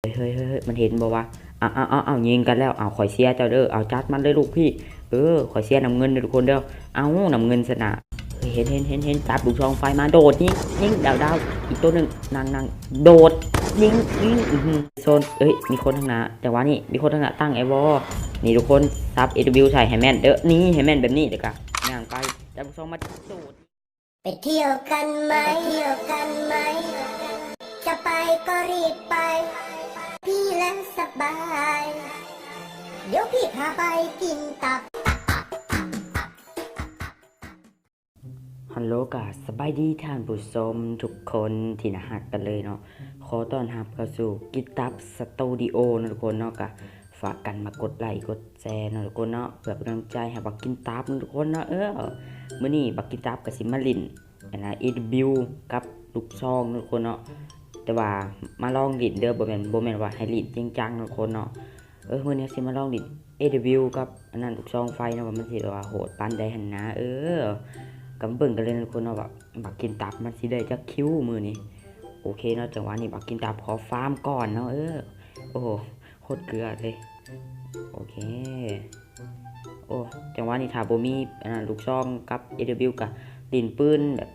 ເຮີ້ຍໆໆ ມັນເຫັນບໍ່ວະ? ເອົາໆໆ ຍິງກັນແລ້ວ. ເອົາ ຂ້ອຍເຊຍເຈົ້າເດີ. ເອົາ ຈັດມັນເລີຍລູກພີ່. ເອີ ຂ້ອຍເຊຍນ້ຳເງິນເດີທຸກຄົນເດີ. ເອົາ ນ້ຳເງິນຊະນະ. ເຮີ້ຍ ເຫັນໆໆ ຈັບລູກຊອງໄຟມາ ໂດດຍິງ ຍິງ ດາວໆ ອີກໂຕໜຶ່ງ ນັ່ງໆ ໂດດຍິງ ຍິງ ອື ໂຊນ ເອີຍ ມີຄົນທາງໜ້າ. ຈັງຫວະນີ້ມີຄົນທາງໜ້າຕັ້ງແອວໍ. ນີ້ທຸກຄົນ ສັບ ເອດັບເບິນຢູ ໃສ່ໃຫ້ແມ່ນເດີ. ນີ້ ໃຫ້ແມ່ນແບບນີ້ ແລ້ວກະຍ່າງໄປ ຈັບລູກຊອງມາ ໂດດ. ไปเที่ยวกันไหม เที่ยวกันไหม จะไปก็รีบไป พี่แล้วสบาย เดี๋ยวพี่พาไปกินตับ ฮัลโหล ກະສະບາຍດີທ່ານຜູ້ຊົມທຸກຄົນທີ່ໜ້າຮັກກັນເລີຍເນາະ. ຂໍຕ້ອນຮັບເຂົ້າສູ່ກິນຕັບສະຕູດິໂອເນາະທຸກຄົນເນາະ. ກະຝາກກັນມາກົດໄລກົດແຊເນາະທຸກຄົນເນາະ ເພື່ອເປັນກຳລັງໃຈໃຫ້ບັກກິນຕັບເນາະທຸກຄົນເນາະ. ເອີ ມື້ນີ້ບັກກິນຕັບກະຊິມາຫຼິ້ນ ອັນນ່າ ເອດັບເບິນຢູ ກັບລູກຊອງເນາະທຸກຄົນເນາະ. ແຕ່ວ່າມາລອງຫຼິ້ນເດີ ບໍ່ແມ່ນ ບໍ່ແມ່ນວ່າໃຫ້ຫຼິ້ນຈິງຈັງເນາະທຸກຄົນເນາະ. ເອີ ມື້ນີ້ເຮົາຊິມາລອງຫຼິ້ນ ເອດັບເບິນຢູ ກັບອັນນັ້ນ ລູກຊອງໄຟເນາະ ວ່າມັນຊິແບບວ່າໂຫດປານໃດຫັ້ນນະ. ເອີ ກະມາເບິ່ງກັນເລີຍເນາະທຸກຄົນເນາະ ວ່າບັກກິນຕັບມັນຊິໄດ້ຈັກຄິວມື້ນີ້. ໂອເຄເນາະ ຈັງຫວະນີ້ບັກກິນຕັບຂໍຟາມກ່ອນເນາະ. ເອີ ໂອ້ໂຫ ໂຄດເກືອເລີຍ. ໂອເຄ ໂອ້ ຈັງຫວະນີ້ຖ້າບໍ່ມີ ອັນນັ້ນ ລູກຊອງກັບ ເອດັບເບິນຢູ ກະຫຼິ້ນປືນແບບ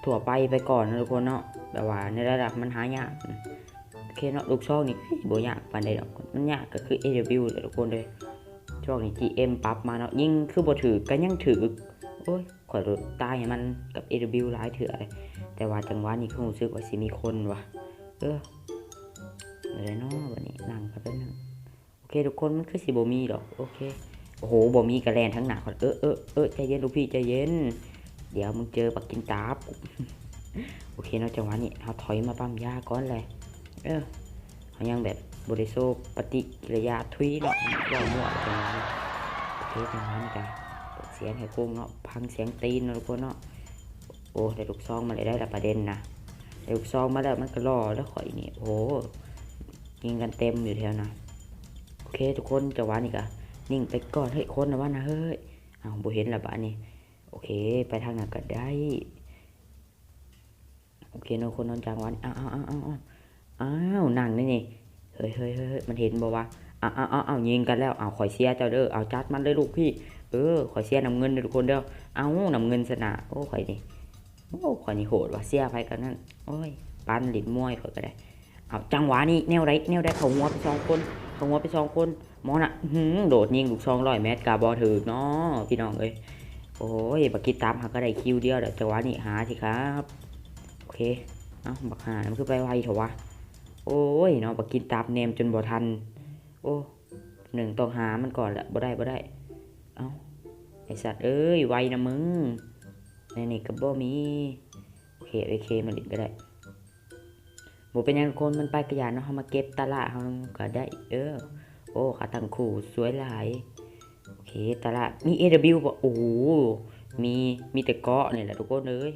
ທົ່ວໄປໄປກ່ອນເນາະທຸກຄົນເນາະ. ແບບວ່າໃນລະດັບມັນຫາຍາກ. ໂອເຄເນາະ ລູກຊອງນີ້ຄືຊິບໍ່ຍາກປານໃດດອກ ມັນຍາກກະຄື ເອດັບເບິນຢູ ແຫຼະທຸກຄົນເດີ. ຊ່ວງນີ້ ຈີເອັມ ປັບມາເນາະ ຍິງຄືບໍ່ຖືກ ກະຍັງຖືກ. ໂອ້ຍ ຂ້ອຍໂດດຕາຍໃຫ້ມັນກັບ ເອດັບເບິນຢູ ຫຼາຍເທື່ອເລີຍ. ແຕ່ວ່າຈັງຫວະນີ້ຄືຮູ້ສຶກວ່າຊິມີຄົນວ່າ ເອີ ແນວໃດເນາະ ບາດນີ້ນັ່ງກັນແປັບໜຶ່ງ. ໂອເຄທຸກຄົນ ມັນຄືຊິບໍ່ມີດອກ. ໂອເຄ ໂອ້ໂຫ ບໍ່ມີກະແລ່ນທາງໜ້າກ່ອນ. ເອີ ເອີ ເອີ ໃຈເຢັນລູກພີ່ ໃຈເຢັນ ດຽວມຶງເຈີບັກກິນຕັບ. ໂອເຄເນາະ ຈັງຫວະນີ້ເຮົາຖອຍມາປ້ຳຢາກ່ອນແຫຼະ. ເອີ ເຮົາຍັງແບບບໍ່ໄດ້ໂຊປະຕິກິລິຍາ ທຸຍເນາະ ເວົ້າມົ້ວໄປຈັ່ງນັ້ນ. ໂອເຄ ຈັງຫວະນີ້ກະເປີດສຽງໃຫ້ໂຄງເນາະ ຟັງສຽງຕີນເນາະທຸກຄົນເນາະ. ໂອ້ ໄດ້ລູກຊອງມາແລ້ວ ໄດ້ລະປະເດັນນະ ໄດ້ລູກຊອງມາແລ້ວ ມັນກະຫຼໍ່ແລ້ວຂ້ອຍນີ້. ໂອ້ ຍິງກັນເຕັມຢູ່ແຖວນະ. ໂອເຄທຸກຄົນ ຈັງຫວະນີ້ກະນິ່ງໄປກ່ອນ. ເຮີ້ຍ ຄົນລະວະນະ ເຮີ້ຍ. ເອົ້າ ບໍ່ເຫັນລະບາດນີ້. ໂອເຄ ໄປທາງນັ້ນກະໄດ້. ໂອເຄເນາະ ຄົນນອນຈັງຫວະນີ້ ອ້າວ ອ້າວ ນັ່ງນີ້ ເຮີ້ຍ ເຮີ້ຍ ເຮີ້ຍ ມັນເຫັນບໍ່ວະ? ອ້າວ ອ້າວ ຍິງກັນແລ້ວ. ເອົາ ຂ້ອຍເຊຍເຈົ້າເດີ. ເອົາ ຈັດມັນເລີຍລູກພີ່. ເອີ ຂ້ອຍເຊຍນ້ຳເງິນເດີທຸກຄົນເດີ. ເອົາ ນ້ຳເງິນຊະນະ. ໂອ້ ຂ້ອຍນີ້ ໂອ້ ຂ້ອຍນີ້ໂຫດວ່ະ ເຊຍໃຜກະນັ້ນ. ໂອ້ຍ ປານຫຼິ້ນມວຍຂ້ອຍກະໄດ້. ເອົາ ຈັງຫວະນີ້ແນວໃດ ແນວໃດ ເຂົ້າຫົວໄປສອງຄົນ ເຂົ້າຫົວໄປສອງຄົນ. ໝໍນະ ຫື ໂດດຍິງລູກຊອງຮ້ອຍແມັດກະບໍ່ຖືກເນາະພີ່ນ້ອງເອີຍ. ໂອ້ຍ ບັກກິນຕັບຫາກະໄດ້ຄິວດຽວແລ້ວ ຈັງຫວະນີ້ຫາຊິຄັບ. ໂອເຄ ເອົ້າ ບັກຫ່າ ມັນຄືໄປໄວແທ້ວະ. ໂອ້ຍເນາະ ບັກກິນຕັບແນມຈົນບໍ່ທັນ. ໂອ້ ໜຶ່ງ ຕ້ອງຫາມັນກ່ອນລະ. ບໍ່ໄດ້ ບໍ່ໄດ້. ເອົ້າ ໄອ້ສັດເອີຍ ໄວນະມຶງ. ໃນນີ້ກະບໍ່ມີ. ໂອເຄ ໂອເຄ ມາຫຼິ້ນກະໄດ້. ບໍ່ເປັນຫຍັງທຸກຄົນ ມັນໄປກະຢ່າເນາະ ເຮົາມາເກັບຕາລະເຮົາກະໄດ້. ເອີ ໂອ້ ຂາຕັ້ງຄູ່ສວຍຫຼາຍ. ໂອເຄ ຕາລະມີ ເອດັບເບິນຢູ ບໍ່? ໂອ້ ມີ ມີແຕ່ເກາະນີ້ແຫຼະທຸກຄົນເອີຍ.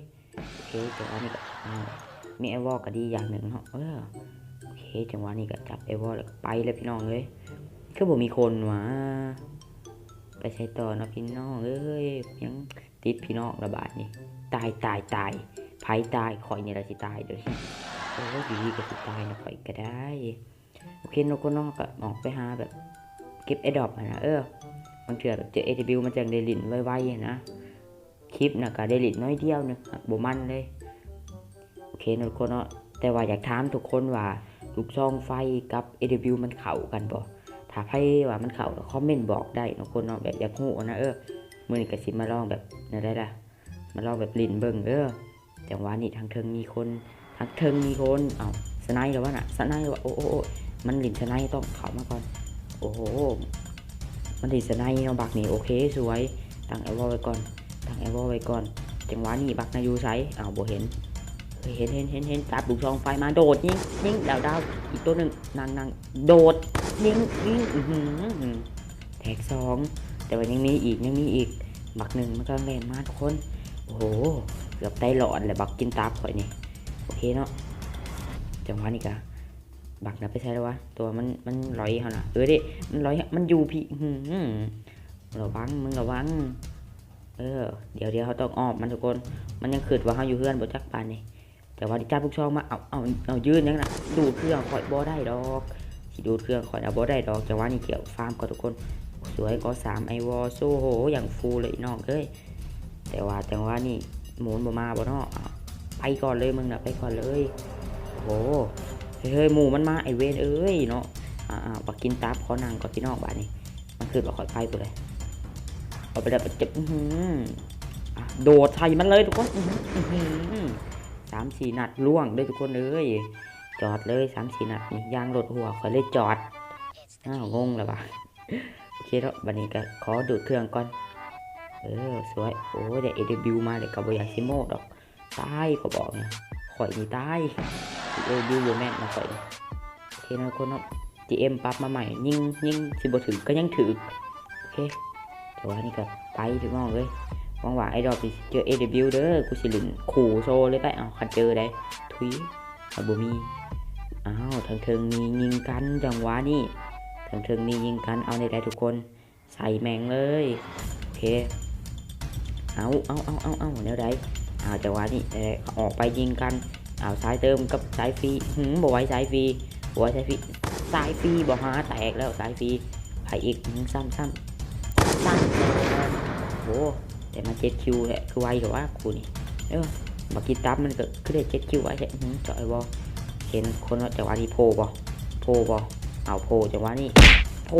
ໂອເຄ ຈັງຫວະນີ້ກະ ເອົ້າ ມີໄອວໍກະດີຢ່າງໜຶ່ງເນາະ. ເອີ ໂອເຄ ຈັງຫວະນີ້ກະຈັບໄອວໍແລ້ວກະໄປແລ້ວພີ່ນ້ອງເອີຍ. ຄືບໍ່ມີຄົນຫວາ? ໄປໃສຕໍ່ເນາະພີ່ນ້ອງເອີຍ. ຍັງ ຕິດພີ່ນ້ອງລະບາດນີ້. ຕາຍ ຕາຍ ຕາຍ ໃຜຕາຍ? ຂ້ອຍນີ້ລະຊິຕາຍໂດຍ. ໂອ້ຍ ຢູ່ດີກະຊິຕາຍນະ ຂ້ອຍກະໄດ້. ໂອເຄເນາະ ຄົນເນາະ ກະອອກໄປຫາແບບເກັບແອດຣອບຫັ້ນນະ. ເອີ ບາງເທື່ອແບບເຈີ ເອດັບເບິນຢູ ມັນຈັ່ງໄດ້ຫຼິ້ນໄວໆຫັ້ນນະ. ຄລິບນະກະໄດ້ຫຼິ້ນໜ້ອຍດຽວໜຶ່ງ ຫາກບໍ່ມັນເລີຍ. ໂອເຄເນາະ ຄົນເນາະ ແຕ່ວ່າຢາກຖາມທຸກຄົນວ່າ ລູກຊອງໄຟກັບ ເອດັບເບິນຢູ ມັນເຂົ້າກັນບໍ່? ຖ້າໃຜວ່າມັນເຂົ້າກະຄອມເມັນບອກໄດ້ເນາະ ຄົນເນາະ ແບບຢາກຮູ້ຫັ້ນນະ. ເອີ ມື້ນີ້ກະຊິມາລອງແບບແນວໃດລະ ມາລອງແບບຫຼິ້ນເບິ່ງເດີ. ຈັງຫວະນີ້ທາງເທິງມີຄົນ ທາງເທິງມີຄົນ. ເອົ້າ ສະໄນລະວະນະ ສະໄນລະວະ. ໂອ້ ໂອ້ ໂອ້ ມັນຫຼິ້ນສະໄນ ຕ້ອງເຂົ້າມາກ່ອນ. ໂອ້ໂຫ ມັນຫຼິ້ນສະໄນເນາະບັກນີ້. ໂອເຄ ສວຍ ຕັ້ງໄອວໍໄວ້ກ່ອນ ຕັ້ງໄອວໍໄວ້ກ່ອນ. ຈັງຫວະນີ້ບັກນະຢູ່ໃສ? ເອົ້າ ບໍ່ເຫັນ. ເຮີ້ຍ ເຫັນ ເຫັນ ເຫັນ ຈັບລູກຊອງໄຟມາ ໂດດຍິງ ຍິງ ດາວໆ ອີກໂຕໜຶ່ງ ນັ່ງໆ ໂດດຍິງ ຍິງ ອື ແຕກສອງ ແຕ່ວ່າຍັງມີອີກ ຍັງມີອີກບັກໜຶ່ງ ມັນກຳລັງແລ່ນມາທຸກຄົນ. ໂອ້ໂຫ ເກືອບໄຕຫຼອດແຫຼະ ບັກກິນຕັບຂ້ອຍນີ້. ໂອເຄເນາະ ຈັງຫວະນີ້ກະ ບັກນະໄປໃສລະວະ? ຕົວມັນ ມັນລອຍເຮົານະ. ເອີເດ້ ມັນລອຍ ມັນຢູ່ພີ້. ຫື ລະວັງ ມຶງລະວັງ. ເອີ ດຽວໆ ເຮົາຕ້ອງອ້ອມມັນທຸກຄົນ. ມັນຍັງຄຶດວ່າເຮົາຢູ່ເຮືອນບໍ່ຈັກປານນີ້. ແຕ່ວ່າໄດ້ຈັບລູກຊອງມາ ເອົາ ເອົາ ເອົາ ຢືນຫຍັງນະ ດູດເຄື່ອງຂ້ອຍບໍ່ໄດ້ດອກ. ຊິດູດເຄື່ອງຂ້ອຍນະບໍ່ໄດ້ດອກ. ຈັງຫວະນີ້ເຂົ້າຟາມກ່ອນທຸກຄົນ. ສວຍ ກໍສາມ ໄອວໍ ໂອ້ໂຫ ຢ່າງຟູເລີຍນ້ອງເອີຍ. ແຕ່ວ່າຈັງຫວະນີ້ໝູນບໍ່ມາບໍ່ເນາະ. ໄປກ່ອນເລີຍ ມຶງນະ ໄປກ່ອນເລີຍ. ໂອ້ໂຫ ເຮີ້ຍ ໝູມັນມາ ໄອເວນເອີຍເນາະ. ອ່າໆ ບັກກິນຕັບ ຂໍນັ່ງກ່ອນພີ່ນ້ອງ. ບາດນີ້ມັນຄຶດວ່າຂ້ອຍໄປພຸ້ນເລີຍ. ເອົາໄປແລ້ວ ເຈັບ ອືຫື ອ່ະ ໂດດໃສ່ມັນເລີຍທຸກຄົນ. ອືຫື ອືຫື ສາມສີ່ນັດລ່ວງເດີທຸກຄົນເອີຍ. ຈອດເລີຍ ສາມສີ່ນັດນີ້ ຢາງລົດຮົ່ວ ຂ້ອຍເລີຍຈອດ. ອ້າວ ງົງແລ້ວຫວາ. ໂອເຄເນາະ ບາດນີ້ກໍຂໍດູດເຄື່ອງກ່ອນ. ເອີ ສວຍ. ໂອ້ຍ ໄດ້ເອດັບເບິນຢູມາແລ້ວ ກໍບໍ່ຢາກຊິໂມ້ດອກ. ຕາຍ ຂ້ອຍບອກນະ ຂ້ອຍນີ້ຕາຍ. ເອດັບເບິນຢູບໍ່ແມ່ນນະຂ້ອຍ. ໂອເຄເນາະທຸກຄົນເນາະ ຈີເອັມປັບມາໃໝ່ ຍິງ ຍິງຊິບໍ່ຖືກກໍຍັງຖືກ. ໂອເຄ ແຕ່ວ່ານີ້ກໍໄປພີ່ນ້ອງເອີຍ. ຫວັງວ່າໄອດອບຊິເຈີເອດັບເບິນຢູເດີ ກູຊິຫຼິ້ນຂູ່ໂຊເລີຍໄປ. ເອົາ ຄັນເຈີໄດ໋ ທຸຍ ມັນບໍ່ມີ. ອ້າວ ທາງເທິງນີ້ຍິງກັນ ຈັງຫວະນີ້ ທາງເທິງນີ້ຍິງກັນ. ເອົາແນວໃດທຸກຄົນ ໃສ່ແມ່ງເລີຍ. ໂອເຄ ເອົາ ເອົາ ເອົາ ເອົາ ເອົາ ແນວໃດ? ເອົາ ຈັງຫວະນີ້ ເອີ ອອກໄປຍິງກັນ. ເອົາ ສາຍເຕີມກັບສາຍຟຣີ. ຫື ບໍ່ໄຫວສາຍຟຣີ ບໍ່ໄຫວສາຍຟຣີ. ສາຍຟຣີບໍ່ຫາ ແຕກແລ້ວສາຍຟຣີ. ໃຜອີກ? ຫື ຊ້ຳ ຊ້ຳ ຊ້ຳ. ໂອ້ ໄດ້ມາເຈັດຄິວແທ້ ຄືໄວແທ້ວະຄູ່ນີ້. ເອີ ບັກກິນຕັບມັນກໍຄືໄດ້ເຈັດຄິວໄວແທ້. ຫື ເຈາະໄອວໍ ເຫັນຄົນເນາະ. ຈັງຫວະນີ້ໂພບໍ່ ໂພບໍ່ ເອົາ ໂພ ຈັງຫວະນີ້ ໂພ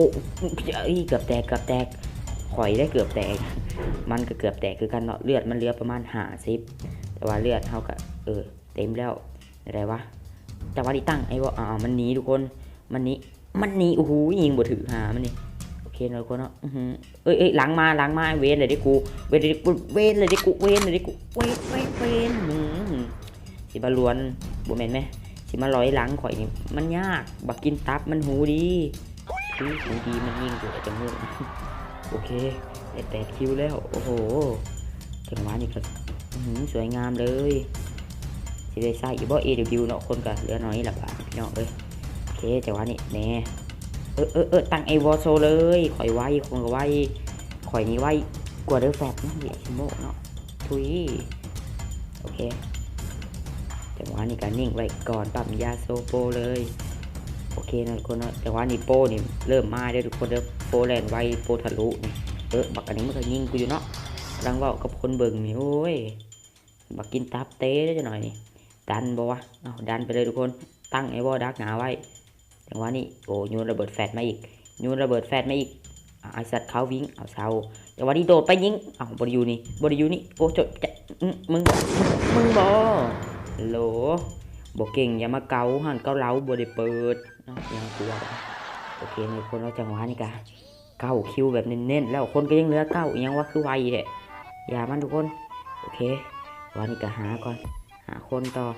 ເອີຍ ເກືອບແຕກ ເກືອບແຕກ. ຂ້ອຍໄດ້ເກືອບແຕກ ມັນກໍເກືອບແຕກຄືກັນເນາະ. ເລືອດມັນເຫຼືອປະມານຫ້າສິບ ແຕ່ວ່າເລືອດເຮົາກໍ ເອີ ເຕັມແລ້ວ. ແນວໃດວະ? ຈັງຫວະນີ້ຕັ້ງໄອວໍ ອ້າວ ມັນໜີທຸກຄົນ ມັນໜີ ມັນໜີ. ໂອ້ໂຫ ຍິງບໍ່ຖືກຫາມັນນີ້. ໂອເຄເນາະທຸກຄົນເນາະ. ອືຫື ເອີຍ ເອີຍ ຫຼັງມາ ຫຼັງມາ ເວນແລ້ວເດ້ກູ ເວນແລ້ວເດ້ກູ ເວນແລ້ວເດ້ກູ ເວນແລ້ວເດ້ກູ ເວນ ເວນ ເວນ. ອື ຊິມາລວນ ບໍ່ແມ່ນແມ ຊິມາລອຍຫຼັງຂ້ອຍນີ້ ມັນຍາກ. ບັກກິນຕັບມັນຫູດີ ຄືຫູດີ ມັນຍິງຢູ່ແຕ່ມື້. ໂອເຄ ໄດ້ແປດຄິວແລ້ວ. ໂອ້ໂຫ ຈັງຫວະນີ້ກໍ ອືຫື ສວຍງາມເລີຍ. ຊິໄດ້ໃຊ້ຢູ່ບໍ່ເອດັບເບິນຢູເນາະ? ຄົນກໍເຫຼືອໜ້ອຍລະບາດນີ້ ພີ່ນ້ອງເອີຍ. ໂອເຄ ຈັງຫວະນີ້ແນ່ ເອີ ເອີ ເອີ ຕັ້ງໄອວໍໂຊເລີຍ. ຂ້ອຍໄວ ຄົນກໍໄວ ຂ້ອຍນີ້ໄວກວ່າເດີແຟດນະ ບໍ່ຢາກຊິໂມ້ເນາະ. ທຸຍ ໂອເຄ ຈັງຫວະນີ້ກໍນິ່ງໄວ້ກ່ອນ ປ້ຳຢາໂຊໂປເລີຍ. ໂອເຄເນາະທຸກຄົນເນາະ ຈັງຫວະນີ້ໂປນີ້ເລີ່ມມາເດີທຸກຄົນເດີ. ໂປແລ່ນໄວ ໂປທະລຸນີ້. ເອີ ບັກອັນນີ້ມັນກໍຍິງກູຢູ່ເນາະ ກຳລັງເວົ້າກັບຄົນເບິ່ງນີ້. ໂອ້ຍ ບັກກິນຕັບເຕະເດີຈັກໜ້ອຍນີ້. ດັນບໍ່ວະ? ເອົາ ດັນໄປເລີຍທຸກຄົນ. ຕັ້ງໄອວໍດັກໜ້າໄວ້. ຈັງຫວະນີ້ ໂອ້ ໂຍນລະເບີດແຟດມາອີກ ໂຍນລະເບີດແຟດມາອີກ. ອາ ໄອ້ສັດ ເຂົາວິງ ເອົາເຊົາ. ຈັງຫວະນີ້ໂດດໄປຍິງ ເອົ້າ ບໍ່ໄດ້ຢູ່ນີ້ ບໍ່ໄດ້ຢູ່ນີ້. ໂອ້ ຈະ ຈະ ອື ມຶງບໍ ມຶງບໍ ໂຫຼ ບໍ່ເກັ່ງ ຢ່າມາເກົາ ຮ້ານເກົາເຫຼົ້າບໍ່ໄດ້ເປີດເນາະ. ຍັງຕົວະ ໂອເຄ ທຸກຄົນເນາະ ຈັງຫວະນີ້ກະເກົ້າຄິວແບບເນັ້ນໆແລ້ວ ຄົນກໍຍັງເຫຼືອເກົ້າ. ອີຫຍັງວະ ຄືໄວແທ້ ຢ່າມັນທຸກຄົນ. ໂອເຄ ວັນນີ້ກໍຫາກ່ອນ ຫາຄົນຕໍ່.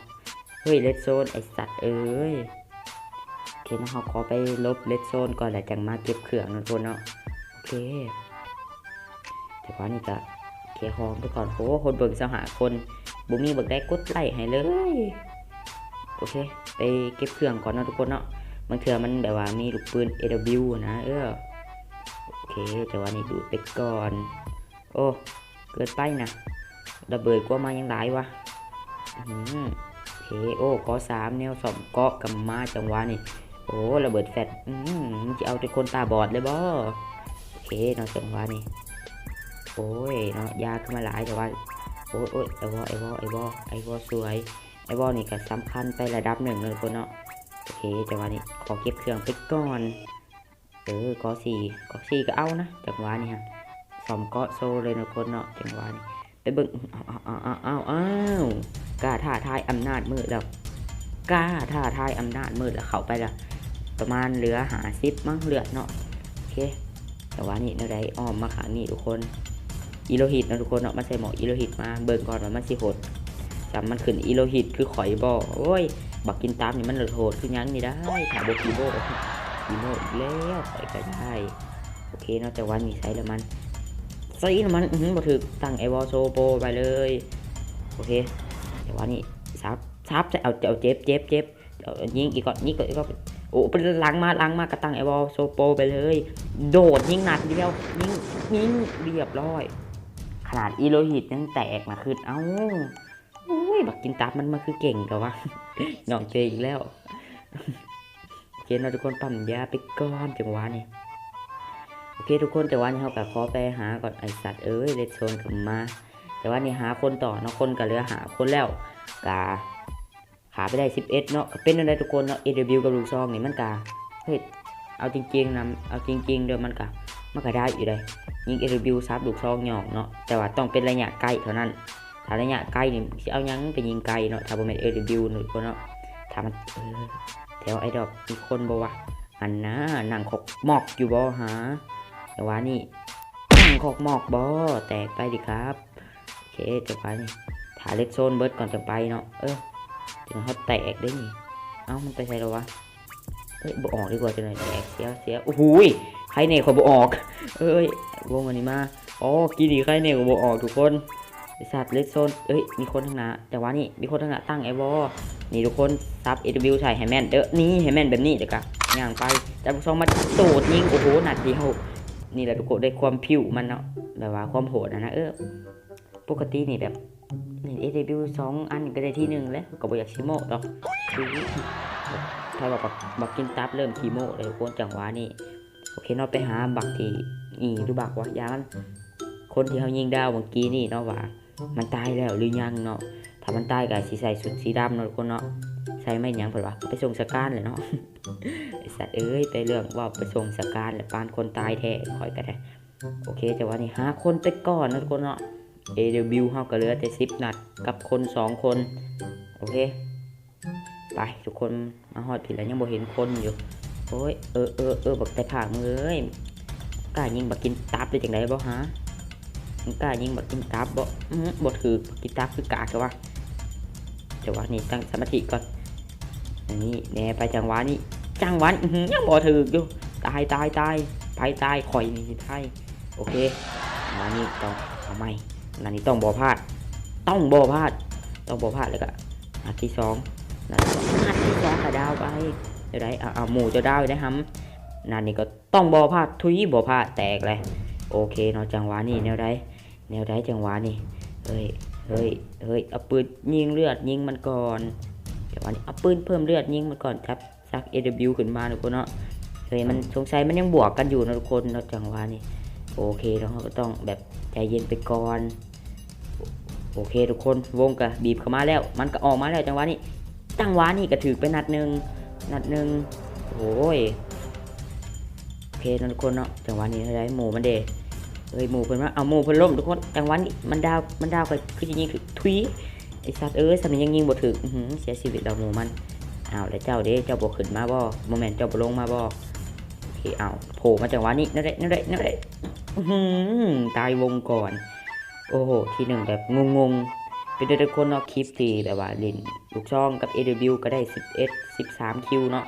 ເຮີ້ຍ ເຣດໂຊນ ໄອ້ສັດເອີຍ. ໂອເຄເນາະ ເຮົາຂໍໄປຫຼົບເຣດໂຊນກ່ອນ ແລ້ວຈັ່ງມາເກັບເຄື່ອງເນາະທຸກຄົນເນາະ. ໂອເຄ ແຕ່ວ່ານີ້ກໍເຄຍຂອງໄປກ່ອນ. ໂອ້ ຄົນເບິ່ງຊາວຫ້າຄົນ ບໍ່ມີບັກໃດກົດໄລ້ໃຫ້ເລີຍ. ໂອເຄ ໄປເກັບເຄື່ອງກ່ອນເນາະທຸກຄົນເນາະ ບາງເທື່ອມັນແບບວ່າມີລູກປືນເອດັບເບິນຢູນະ. ເອີ ໂອເຄ ແຕ່ວ່ານີ້ດູດໄປກ່ອນ. ໂອ້ ເກີນໄປນະ ລະເບີດກວ່າມາຍັງຫຼາຍວະ. ອື ໂອເຄ ໂອ້ ກໍສາມ ແນວສ້ອມເກາະກໍມາ ຈັງຫວະນີ້. ໂອ້ ລະເບີດແຟດ ອື ມັນຊິເອົາແຕ່ຄົນຕາບອດເລີຍບໍ? ໂອເຄເນາະ ຈັງຫວະນີ້. ໂອ້ຍເນາະ ຢາຂຶ້ນມາຫຼາຍແຕ່ວ່າ ໂອ້ຍ ໂອ້ຍ ໄອວໍ ໄອວໍ ໄອວໍ ໄອວໍສວຍ. ໄອວໍນີ້ກໍສຳຄັນໄປລະດັບໜຶ່ງເນາະທຸກຄົນເນາະ. ໂອເຄ ຈັງຫວະນີ້ຂໍເກັບເຄື່ອງໄປກ່ອນ. ເອີ ກໍສີ່ ກໍສີ່ກໍເອົານະ ຈັງຫວະນີ້ຮະ ສ້ອມເກາະໂຊເລີຍເນາະທຸກຄົນເນາະ. ຈັງຫວະນີ້ໄປເບິ່ງ ອ້າວ ອ້າວ ອ້າວ ອ້າວ ກ້າທ້າທາຍອຳນາດມືດແລ້ວ ກ້າທ້າທາຍອຳນາດມືດແລ້ວ. ເຂົ້າໄປແລ້ວ ປະມານເຫຼືອຫ້າສິບມັ້ງເລືອດເນາະ. ໂອເຄ ຈັງຫວະນີ້ແນວໃດ ອ້ອມມາຂ້າງນີ້ທຸກຄົນ. ອີໂລຫິດເນາະທຸກຄົນເນາະ ມັນໃສ່ໝວກອີໂລຫິດມາ. ເບິ່ງກ່ອນວ່າມັນຊິໂຫດສ່ຳມັນຂຶ້ນອີໂລຫິດຄືຂ້ອຍບໍ່? ໂອ້ຍ ບັກກິນຕາມນີ້ມັນໂຫດຄືຫຍັງນີ້ໄດ໋. ຖ້າບໍ່ຟີໂບ ຟີໂບອີກແລ້ວ ຂ້ອຍກໍໄດ້. ໂອເຄເນາະ ຈັງຫວະນີ້ໃສ່ລະມັນ ໃສ່ລະມັນ ອື ບໍ່ຖືກ. ຕັ້ງໄອວໍໂຊໂປໄປເລີຍ. ໂອເຄ ຈັງຫວະນີ້ສັບ ສັບ ເອົາ ເອົາ ເຈັບ ເຈັບ ເຈັບ. ເອົາ ຍິງອີກກ່ອນ ຍິງກ່ອນ ອີກກ່ອນ. ໂອ້ ເປັນຫຼັງມາ ຫຼັງມາ ກະຕັ້ງໄອວໍໂຊໂປໄປເລີຍ. ໂດດຍິງນັດດຽວ ຍິງ ຍິງ ລຽບຮ້ອຍ. ຂະໜາດອີໂລຫິດຍັງແຕກນະ ຄຶດເອົາ. ໂອ້ຍ ບັກກິນຕັບມັນມາຄືເກັ່ງແທ້ວະ ນ້ອງເຈອີກແລ້ວ. ເຄເນາະທຸກຄົນ ປ້ຳຢາໄປກ່ອນຈັງຫວະນີ້. ໂອເຄທຸກຄົນ ຈັງຫວະນີ້ເຮົາກໍຂໍໄປຫາກ່ອນ ໄອ້ສັດເອີຍ ເຣດໂຊນກໍມາ. ຈັງຫວະນີ້ຫາຄົນຕໍ່ເນາະ ຄົນກໍເຫຼືອຫ້າຄົນແລ້ວ ກະຂ້າໄປໄດ້ສິບເອັດເນາະ. ກໍເປັນແນວໃດທຸກຄົນເນາະ ເອດັບເບິນຢູກັບລູກຊອງນີ້ມັນກະ ເຮັດ ເອົາຈິງໆນຳ ເອົາຈິງໆເດີ ມັນກະ ມັນກະໄດ້ຢູ່ເດ້ ຍິງເອດັບເບິນຢູສັບລູກຊອງຫຍອກເນາະ ແຕ່ວ່າຕ້ອງເປັນໄລຍະໃກ້ເທົ່ານັ້ນ. ຖ້າໄລຍະໄກນີ້ຊິເອົາຫຍັງໄປຍິງໄກເນາະ ຖ້າບໍ່ແມ່ນເອດັບເບິນຢູເນາະທຸກຄົນເນາະ. ຖ້າມັນ ເອີ ແຖວແອດຣອບມີຄົນບໍ່ວະ? ອັນນ່າ ນັ່ງຄອກມອກຢູ່ບໍ່ຫາ? ຈັງຫວະນີ້ ນັ່ງຄອກມອກບໍ່? ແຕກໄປດິຄັບ. ໂອເຄ ຈັງຫວະນີ້ຖ້າເຣດໂຊນເບິດກ່ອນຈັ່ງໄປເນາະ. ເອີ ຈັ່ງເຮົາແຕກເດ້ນີ້. ເອົ້າ ມັນໄປໃສແລ້ວວະ? ເອີຍ ບໍ່ອອກດີກວ່າ ຈັ່ງໃດແຕກ ເສຍ ເສຍ. ໂອ້ໂຫຍ ໃຄແນ່ຂ້ອຍບໍ່ອອກ. ເອີຍ ວົງອັນນີ້ມາ. ອໍ ກີ້ນີ້ໃຄແນ່ຂ້ອຍບໍ່ອອກທຸກຄົນ. ໄອ້ສັດ ເຣດໂຊນ ເອີຍ ມີຄົນທາງໜ້າ. ຈັງຫວະນີ້ມີຄົນທາງໜ້າຕັ້ງໄອ້ວໍ ນີ້ທຸກຄົນ ສັບເອດັບເບິນຢູໃສ່ໃຫ້ແມ່ນເດີ ນີ້ໃຫ້ແມ່ນແບບນີ້ ແລ້ວກະຍ່າງໄປ ຈັບລູກຊອງມາໂດດຍິງ. ໂອ້ໂຫ ນັດດຽວ. ນີ້ແຫຼະທຸກຄົນ ໄດ້ຄວາມພິວມັນເນາະ ແບບວ່າຄວາມໂຫດຫັ້ນນະ. ເອີ ປົກກະຕິນີ້ແບບ ເອດັບເບິນຢູສອງອັນກໍໄດ້ທີໜຶ່ງແຫຼະ ກໍບໍ່ຢາກຊິໂມ້ດອກ. ຖ້າວ່າບັກ ບັກກິນຕັບເລີ່ມຂີ້ໂມ້ແລ້ວທຸກຄົນ ຈັງຫວະນີ້. ໂອເຄເນາະ ໄປຫາບັກທີ່ ອີ່ ຫຼືບັກວະ ຢາມັນ ຄົນທີ່ເຮົາຍິງດາວເມື່ອກີ້ນີ້ເນາະ ວ່າມັນຕາຍແລ້ວຫຼືຍັງເນາະ. ຖ້າມັນຕາຍກໍຊິໃສ່ຊຸດສີດຳເນາະທຸກຄົນເນາະ. ໃສ່ມາເຮັດຫຍັງເພິ່ນວ່າ? ໄປສົ່ງສະການແຫຼະເນາະ. ໄອ້ສັດເອີຍ ໄປເລື່ອງເວົ້າໄປສົ່ງສະການແຫຼະ ປານຄົນຕາຍແທ້ຂ້ອຍກໍໄດ້. ໂອເຄ ຈັງຫວະນີ້ຫ້າຄົນໄປກ່ອນເນາະທຸກຄົນເນາະ. ເອດັບເບິນຢູເຮົາກໍເຫຼືອແຕ່ສິບນັດກັບຄົນສອງຄົນ. ໂອເຄ ໄປທຸກຄົນ ມາຮອດພີ້ແລ້ວຍັງບໍ່ເຫັນຄົນຢູ່. ໂອ້ຍ ເອີ ເອີ ເອີ ບັກໄຕຜາກມຶງເອີຍ ກ້າຍິງບັກກິນຕັບໄດ້ຈັ່ງໃດບໍ່ຫາ? ມຶງກ້າຍິງບັກກິນຕັບບໍ່? ອື ບໍ່ຖືກ ບັກກິນຕັບຄືກາກແທ້ວະ. ຈັງຫວະນີ້ຕັ້ງສະມາທິກ່ອນ. ອັນນີ້ແນ່ໄປ ຈັງຫວະນີ້ ຈັງຫວະນີ້ ອື ຍັງບໍ່ຖືກຢູ່. ຕາຍ ຕາຍ ຕາຍ ໃຜຕາຍ? ຂ້ອຍນີ້ຊິຕາຍ. ໂອເຄ ອັນນີ້ຕ້ອງເອົາໃໝ່ ອັນນີ້ຕ້ອງບໍ່ພາດ ຕ້ອງບໍ່ພາດ ຕ້ອງບໍ່ພາດ. ແລ້ວກໍນັດທີສອງ ນັດທີສອງ ນັດທີສອງກໍດາວໄປ. ແນວໃດ? ເອົາ ເອົາ ໝູ່ເຈົ້າດາວໄດ້ຫຳ. ນັດນີ້ກໍຕ້ອງບໍ່ພາດ ທຸຍ ບໍ່ພາດ ແຕກເລີຍ. ໂອເຄເນາະ ຈັງຫວະນີ້ແນວໃດ? ແນວໃດ? ຈັງຫວະນີ້ ເຮີ້ຍ ເຮີ້ຍ ເຮີ້ຍ ເອົາປືນຍິງເລືອດ ຍິງມັນກ່ອນ. ຈັງຫວະນີ້ເອົາປືນເພີ່ມເລືອດ ຍິງມັນກ່ອນ ຈັບ ສັກເອດັບເບິນຢູຂຶ້ນມາທຸກຄົນເນາະ. ເຮີ້ຍ ມັນ ສົງໄສມັນຍັງບວກກັນຢູ່ເນາະທຸກຄົນເນາະ ຈັງຫວະນີ້. ໂອເຄເນາະ ເຮົາກໍຕ້ອງແບບໃຈເຢັນໄປກ່ອນ. ໂອເຄທຸກຄົນ ວົງກໍບີບເຂົ້າມາແລ້ວ ມັນກໍອອກມາແລ້ວ. ຈັງຫວະນີ້ ຈັງຫວະນີ້ກໍຖືກໄປນັດໜຶ່ງ ນັດໜຶ່ງ. ໂອ້ຍ ໂອເຄເນາະທຸກຄົນເນາະ ຈັງຫວະນີ້ເທົ່າໃດ? ໝູ່ມັນເດ ເຮີ້ຍ ໝູ່ເພິ່ນມາ ເອົາ ໝູ່ເພິ່ນລົ້ມທຸກຄົນ. ຈັງຫວະນີ້ມັນດາວ ມັນດາວ ຂ້ອຍຄືຊິຍິງຖືກ ທຸຍ ໄອ້ສັດເອີຍ ສ່ຳນີ້ຍັງຍິງບໍ່ຖືກ. ອື ເສຍຊີວິດແລ້ວໝູ່ມັນ. ອ້າວ ແລ້ວເຈົ້າເດ? ເຈົ້າບໍ່ຂຶ້ນມາບໍ່? ບໍ່ແມ່ນເຈົ້າບໍ່ລົງມາບໍ່? ໂອເຄ ອ້າວ ໂຜມາຈັງຫວະນີ້ ແນວໃດ ແນວໃດ ແນວໃດ? ອື ຕາຍວົງກ່ອນ. ໂອ້ໂຫ ທີໜຶ່ງແບບງົງໆ. ເປັນເດີທຸກຄົນເນາະ ຄລິບທີ່ແບບວ່າຫຼິ້ນລູກຊອງກັບເອດັບເບິນຢູກໍໄດ້ສິບເອັດ ສິບສາມຄິວເນາະ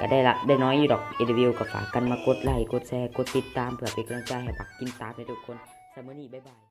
ກໍໄດ້ລະ ໄດ້ນ້ອຍຢູ່ດອກ. ເອດັບເບິນຢູກໍຝາກກັນມາກົດໄລ ກົດແຊ ກົດຕິດຕາມ ເພື່ອເປັນກຳລັງໃຈໃຫ້ບັກກິນຕັບເດີທຸກຄົນ. ສຳລັບມື້ນີ້ ບາຍບາຍ.